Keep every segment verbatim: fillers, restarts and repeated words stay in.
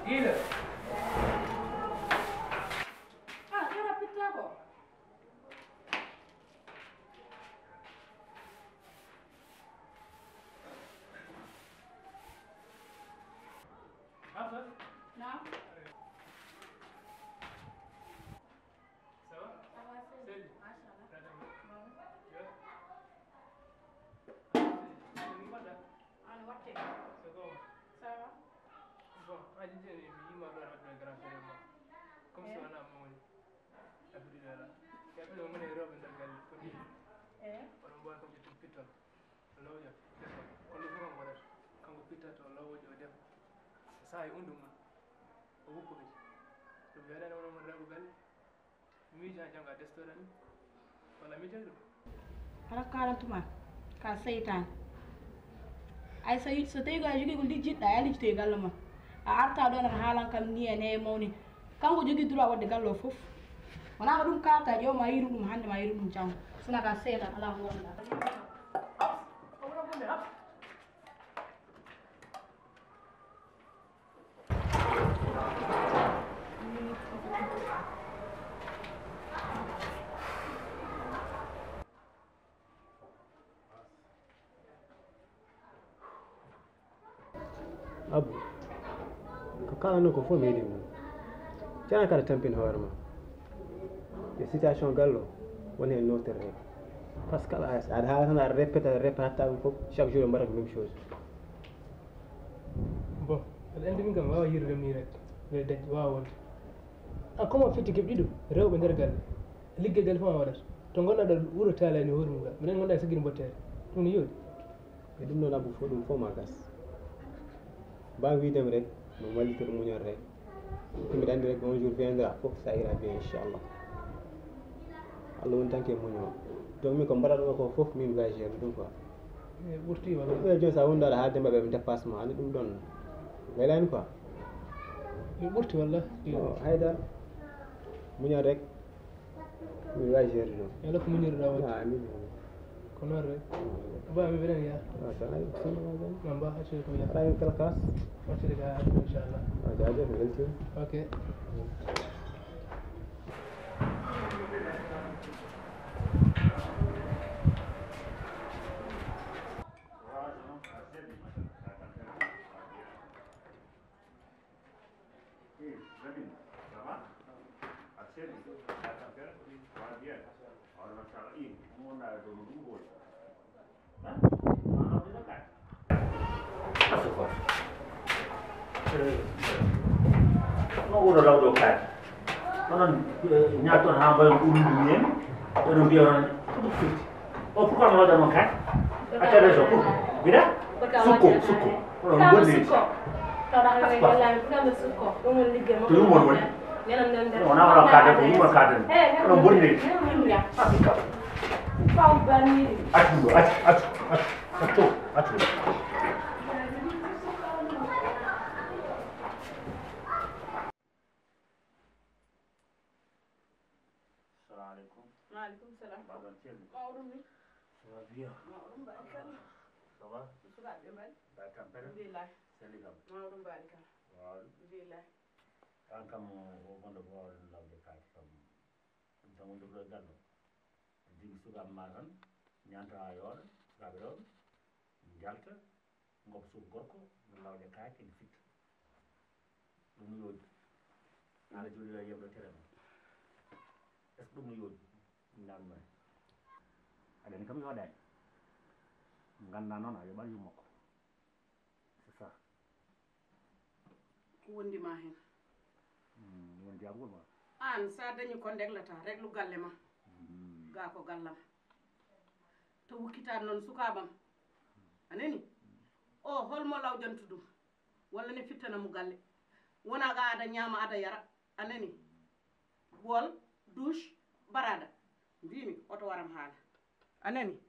Ina. Ah, kara pitta ko. Hafsa? Naam. Ça va? Ça va, seydi. Seydi. Machallah. Tata. Bon. Yo. Seydi, mbaɗɗa? An watte. C'est bon. Ça va? Bon, a jijjani mi yima ɗo waɗde grand frère ma. Comme si wona mawni. Alhamdulillah. Ya ɓe woni e rewɓe nder galle foti. Eh. Oɗon mbawi kam ƴettude pittol. Lawƴa, defa. Kono ɗum fof kanko waɗata. Kanko pittata o lawƴa o defa. Saha e undu mum. O woppa kadi. Ɗum weeɗani wona mon rewɓe galle. Miijo haa janngo a destoɗa ni. Walla miijo ɗum. Hara quarante ma ka seytaane. Ay so so tawi ko a jogii ko lijjitɗa a lijjitoy galle ma. A arta ɗo nana haalan kam ni e ne e mawni. Kanko jogii droit waɗde galle o fof. Wonaa ko ɗum kaalta ƴeew ma yiru ɗum hannde ma yiru ɗum janngo. Sona ka seytaane alaa ko wonɗa. Abou, ko kaalanno ko fof meeɗi mum. Cana kala tampin hoore ma. E situation gallo woni heen noftere rek. Parce que aɗa haala tan aɗa répété aɗa répété hatta ɗum fof chaque jour ɓe mbaɗata ko même chose. Bon, aɗa anndi min kam mi waawaa yiirude nii rek. Mbeɗa dañi waawaa wonde. A comment fitti geɓe ɗiɗo rewɓe nder galle. Liggeɗel fof a waɗat to gonɗa ɗo wuro taalani hoore mum ga minen gonɗa e siggiri mbottede. Ɗum ne yooɗi. E ɗum noon abbu fof ɗum fof ma gas. Mbawi wiidem rek no wallitor muñal rek. Mbiɗa anndi rek un jour viendra fof ça ira bien inchallah. Allah woni tan ke muño. Donc min ko mbaɗaɗo ko fof min mbawi gérde ɗum quoi. E ɓurti walla? Ɓe joni sa wondaɗo haalde mbaɓe mi dépassement ani ɗum ɗon waylani quoi. Mi ɓurti walla? Haydara. Muñal rek. Mi wawi gérde ɗum. Yalla ko muñirɗa woni. Ah, amin. Ko noon rek. Ba mi benen ya. Ah, ça va, ça va, ça va. Non ba haccude ko ya. Ala kala kas. Haccude ka haccude inchallah. Ah, jaajëf, merci. Ok. Eh, Lamine, ça va? Ak seen i, ça va bien? Waaw, macha Allah. Ih, moom naa doon du wóor. Ah, ah, dina kaay. Parce que, eh, no wuro lawɗo kaay. Onon, eh, ñaatton haa mbayon ɓurnude mum en. Oɗon mbiya onon, ko ɗum firti. O pourquoi no waɗa noon kay? Acca raison pour mbiɗa sukko sukko oɗon bonni. To ɗum won woni wona wona kaden ko yumma kaden oɗon bonni. Accu ɗum ɗo accu accu accu accu accu. Salamu aleykum. Maaleykum salam. Mbaɗon celli? Mawɗum ni. Ça va bien? Mawɗum barikalla. Ça va? Sukaaɓe mbaɗi? Mbaɗi tampere? Alhamdulillah. Selli kam? Mawɗum barikalla. Mawɗum. Alhamdulillah. An kam o gonɗo ko wawɗen lawde kaake kam. Ɗum tan wonduɗo e gallo. Jigi sukaaɓe ma tan ñanta ha yooɗa, sukaaɓe rewɓe njalta. Ngom suudu gorko no lawƴa kaake ne fitta. Ɗum no yooɗi. Ala jooɗi yo yeɓɗo tere ma. Est ce que ɗum no yooɗi? Namno. Aɗani kam yooɗani. Ganda noon a yoɓat yumma ko. C'est ça. Ko wondi ma hen? Hmm, won jabgol ma. An sa dañi ko ndeglata reglu galle ma. Hmm. Ga ko gallam. To wukkita noon sukabam. A nani? O holmo lawƴantu ɗum? Walla ne fittana mo galle? Wona ga ada ñaama ada yara. A nani? Bool, douche, barada. Mbimi oto waram haala. A nani?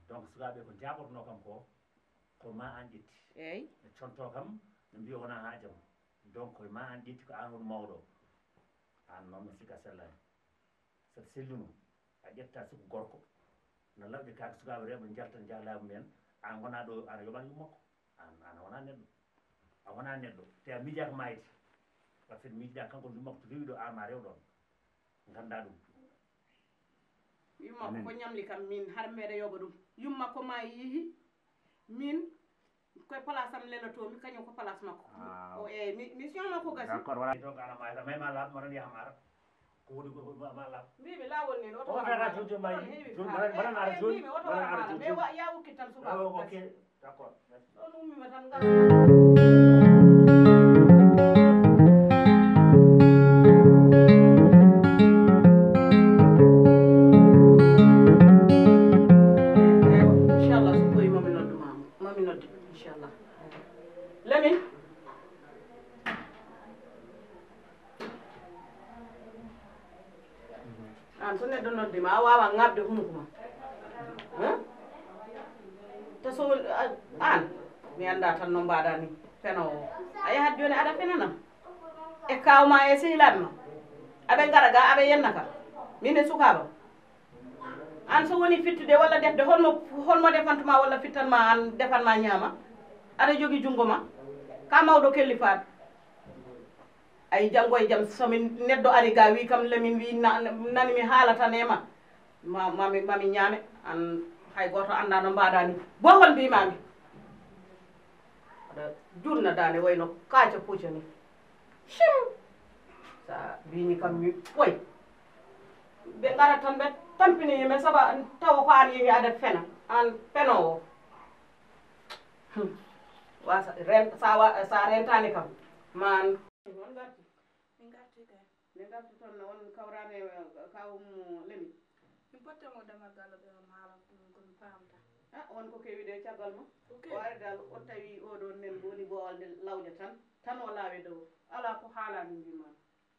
Donc sukaaɓe ko jaɓorno kam ko ko ma an ƴetti. Eyyi. Ɓe conto kam ɓe mbiya wona ha jam. Donc ko ma an ƴetti ko an woni mawɗo. An noon no sikka sellani. Saɗa selluno a ƴetta suku gorko na lawƴa kaake sukaaɓe rewɓe njalta njaha laamu men. An gona ɗo ana yoɓan yummakko. An ana wona neɗɗo. A wonaa neɗɗo, te a miijaaka maayde. Par ce que miijiɗaa kanko yumma ko rewi ɗo, aan ma rew ɗoon. Nganndaa ɗum. Yumma ko ñamli kam min, har mbeɗa yoɓa ɗum. Yumma ko ma yihi, min ko e place am lelotoomi, kañum ko place makko. Ah. O, eeyi, mi, mi siyama ko gasi. D'accord, voilà. Donc, ana ma, ma, ma laaɓ, ma ɗon yaha mara. Ko woni ko, ko, ma, ma laaɓ. Mbiimi laawol ni, oto wara mara. Oɗon heewi faale. Mbaɗa, mbaɗa ara jooni. Mbiimi oto wara mara. Mais wa, ya ukkit tan subaka. Oh, ok. D'accord. Merci. Ɗon ummima tan ngal. Inchallah, so ɓooyi mami noddu ma, mami noddu, inchallah. Lamin. Aan so neɗɗo noddi ma, a waawa ŋabde hunuko ma. Hein? Te so, a, aan, mi anndaa tan no mbaɗa ni, fenoowo. A yahat jooni aɗa fenana. E kaaw ma e sehilaaɓe ma. Aɓe ngara ga, aɓe yenna ka. Min e sukaaba. Aan so woni fittude walla defde, holmo, holmo defantuma walla fittanma aan, defanma ñaama? Aɗa jogi junngo ma. Ka mawɗo kellifaaɗo. Ay, janngo e jam, so mi neɗɗo ari ga, wi kam, Lamin wi, na-, nani mi haala tan e ma. Ma, mami, mami ñaame, aan hay gooto anndaa no mbaɗa ni. Bohol mbimami. Aɗa jurna daande wayno kaaca puuca ni. Shim! Sa mbimi kam mi ɓoy. Ɓe ngara tan ɓe tampini yimɓe saba tawa ko aan yehi aɗa fena. Aan fenoowo. Hmm. Wasa ren-, sa wa-, sa rentani kam. Man. On ngarti? Min ngarti kay. Min ngarti toon no on kawrani e kaw mo Lemi? Min potti mo damal Gallo ɓe on haala ɗum ko mi faamta. Ah, on ko kewi de caggal mo. Ok. O ari dal o tawi o ɗon nen woni bowal nde lawƴa tan. Tan o laawi dow. Alaa ko haalani mbiman.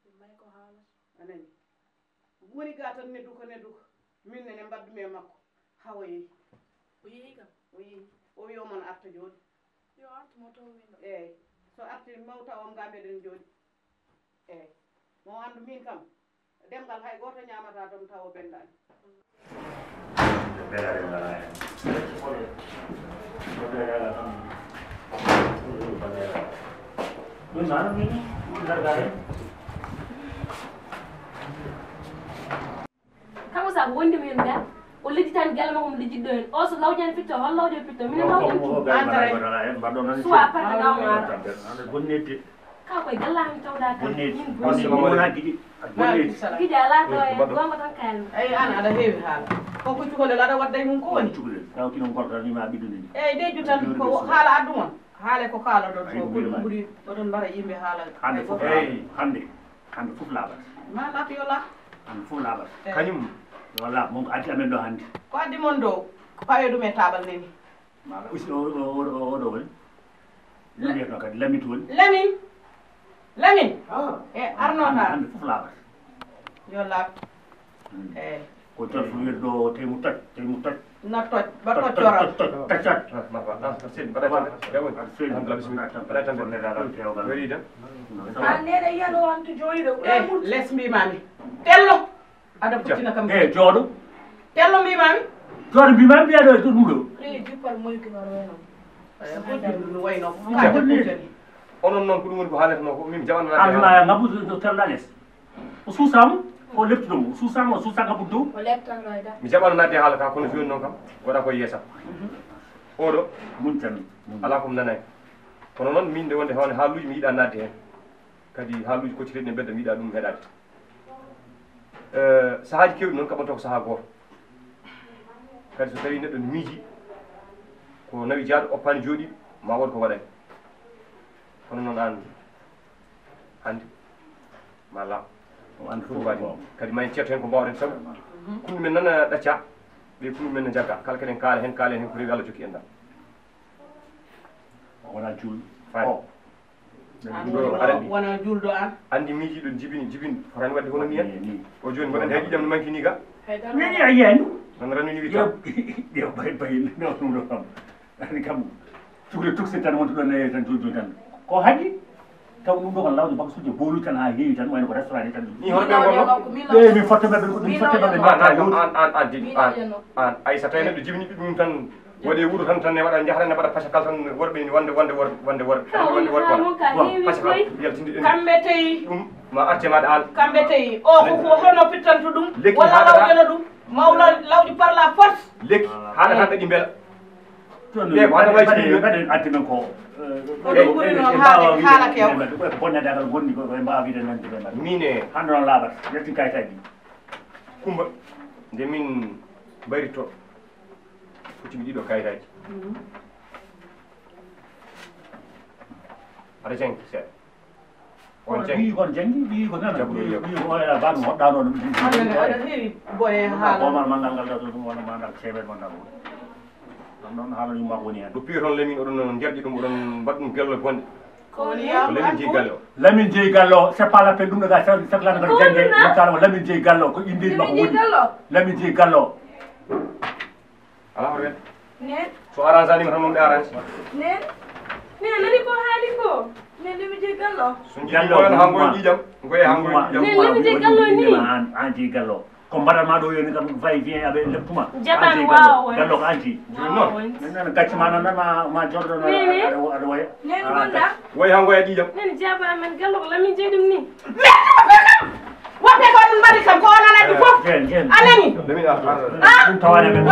Ɗum may ko haalata. A nani? Woni ga tan neddu ko neddu ko. Min nene mbaɗdumi e makko. Haa o yehi. O yehi kam? O yehi. O wi omon arta jooni. Yo artu mo to min ɗo. Eey. So arti mawta om ga mbeɗen jooɗi. Eey. Mo anndu min kam. Demngal hay gooto ñaamata ɗum taw o benndaani. Ɗum noon min dargaare. Kamo sa ko wondi mo hen ga, o lijjitani gelle makko mo lijjitɗo hen. O so lawƴani pitto, hol lawƴo pitto? Minen lawƴani ɗum. Soit parte ga o maaro. Ka koye galla mi tawda tan. Min bonni. Gidi ala to e gonga tan kayan. Eyi, an aɗa heewi haala. Ko ko cukalel aɗa wadda e mum ko woni? Cukalel. Taw kino gorko ni ma ɓiɗɗo ni. Eyi, deju tan ko haala addu mon. Haale ko kaala ɗon ko ko ɗum ɓuri oɗon mbara yimɓe haala. Hande fof laaɓat. Hande fof laaɓat. Ma laaɓ yo laaɓ. Hande fof laaɓat. Eyi. Kañum yo laaɓ mon ko addi amen ɗo hande. Ko addi mon ɗo ko pawe ɗum e taabal neni. Maɗa aussi o, o, o, o, oɗo woni. Ɗum wiyatno kadi Lamin toon. Lamin. Lamin. Ah. E arno hande, hande fof laaɓat. Yo laaɓ. Hmm. Eyi. Ko jol fof wiyata ɗo, tawi mo toj, tawi mo toj. Na toj, ba toj, toj, toj, coral. Toj, toj, toj, toj. Ah, marhaba. Ah, seydi, mbaɗa tan. Jaam woni. Alhamdulillah, bisimilla. Mbaɗa tan. Weeli tan. An nene yiyan o an to jooɗiɗo. Eh, les mbimami. Tello. Aɗa fottina kam. Eh, jooɗo. Tello mbimami. Jooɗo mbimami, mbiyaɗo e ɗum ɗo. Eh, juppal moyki no wayno. Eh, ko ɗum no wayno. Ka jooɗo ni. Onon noon ko ɗum woni ko haaletno ko min jaɓanno. An ma ngabu to telɗa les. O suusaama, o leptuɗo mo. O suusaama, o suusaaka ɓuddo. O leptanno e da. Mi jaɓano nadde haala ka, kono jooni noon kam, waɗa ko yeesa. Mhm. Oɗo, mun tan, mun. Alaa ko mi nanaani. Kono noon, min nde wonde hawne haaluuji mi yiɗa nadde heen. Kadi haaluuji koccireeɗi ne mbedda mi yiɗa ɗum heɗaade. Eh, sahaaji keewɗi noon kaɓanto ko sahaa gooto. Kadi so tawii neɗɗo ne miiji, ko nawi jaaɗo oppaani jooɗiiɗo, ma wood ko waɗani. Kono noon aan, hannde, ma laaɓ. O annda fof waɗi. Kadi ma en ceetto heen ko mbaawɗen sabu. Kundu men nana ɗacca, ɓe kundu men ne njagga. Kala keɗen kaala heen, kaalen heen ko rewi Allah jokki enɗam. O wona juul. Faati. O. An woni wona juulɗo an. Anndi miijiiɗo jibini, jibini, fotani waɗde hono ni en. Ni, ni. O jooni mboɗo andi hay ƴiƴam no manki ni ga. Ni, ni a yiyani. Noon ranni ni witta. Ƴeew, ƴeew bay, bay, no ɗum ɗo kam. Ani kam, cukalel tokosel tan wonta ɗon e tan jooni jooni tan. Ko haɗi? Taw ɗum ɗo ko lawƴe bakka sujje boolu tan haa heewi tan, wayno ko restaurant ni tan. Ni hono ɓe ngonno? Ɓe min fotte maɓɓe, min fotte maɓɓe mbaɗata yowti. An, an, an, an, an, ay so tawi neɗɗo jibini ɓiɗɗum tan. Waɗi wuro tan, tan ne waɗa, jahata ne waɗa pasa kala tan, worɓe ni wonde, wonde, wonde, wonde worɓe. Ka wonde, wonde, wonde, wonde. Ka heewi pasa kala koy. Yaltinde ɗum. Kamɓe tawi. Ɗum ma arte maɗa an. Kamɓe tawi. O ko, ko hono pittanto ɗum. Lekki walla haɗata. Lawƴana ɗum. Mawla lawƴi par la force. Lekki haɗata ɗaɗi mbela. Ɗe ko haɗa wayti ɗum. Mbaɗen addi men ko. Ko ɗum ɓuri noon haala, haala kewka. Ko bonnede agal gonni ko, ko ɓe mbaawa wiide nande ɓe mbaɗa. Min e. Hannde noon laaɓata. Yaltin kayitaaji ɗi. Kumba, nde min mbayrito, kutimi ɗiɗo kayitaaji. Aɗa janngi seeɗa. On janngi. Ɓiyi kon janngi, ɓiyi ko nana. Jaɓuɗo yeeɓa. Ɓiyi ko oya banu hoɗɗano ɗum. Aɗa, aɗa heewi boye haala. Ko Omar Mangal ngal ɗo ɗum wona ma ngal ceeɓe mon ngal. Ɗum ɗon haala yumma ko woni hen. Ɗo piyo toon Lamin oɗon jarƴi ɗum, oɗon mbaɗa ɗum gello bonde. Ko woni ko Lamin Jeey Gallo. Lamin Jeey Gallo, c'est pas la peine ɗum ɗo ga sat-, satlana kadi jannge, mo kala ko Lamin Jeey Gallo, ko inde makko woni. Lamin Jeey Gallo. Alaa hoto wedde. Neen. So arrange anima tan, ɗum ɓe arrange. Neen. Neen, nani ko haali ko? Neen, Lamin Jeey Gallo. So njiɗi Gallo, ngoyan haa ngoya ɗiɗam, ngoya haa ngoya ɗiɗam. Neen, Lamin Jeey Gallo ni. An, an Jeey Gallo. Ko mbaɗatma ɗo yoni kam va et vient avec leppuma. Jaɓan waawa won. Gallo ko anti. Jooni noon. Waawa won. Min nana gacce ma nan ma, ma joɗɗo no aɗa, aɗa woya. Neen gonɗa? Woy haa ngoya ɗiɗam. Neen jaɓa men Gallo ko Lamin Jeey ɗum ni. Merci beaucoup kam. Woppe ko ɗum mbaɗi kam ko onon addi fof. Jen, jen. A nani? Lamin a, a, a. Ɗum tawane men.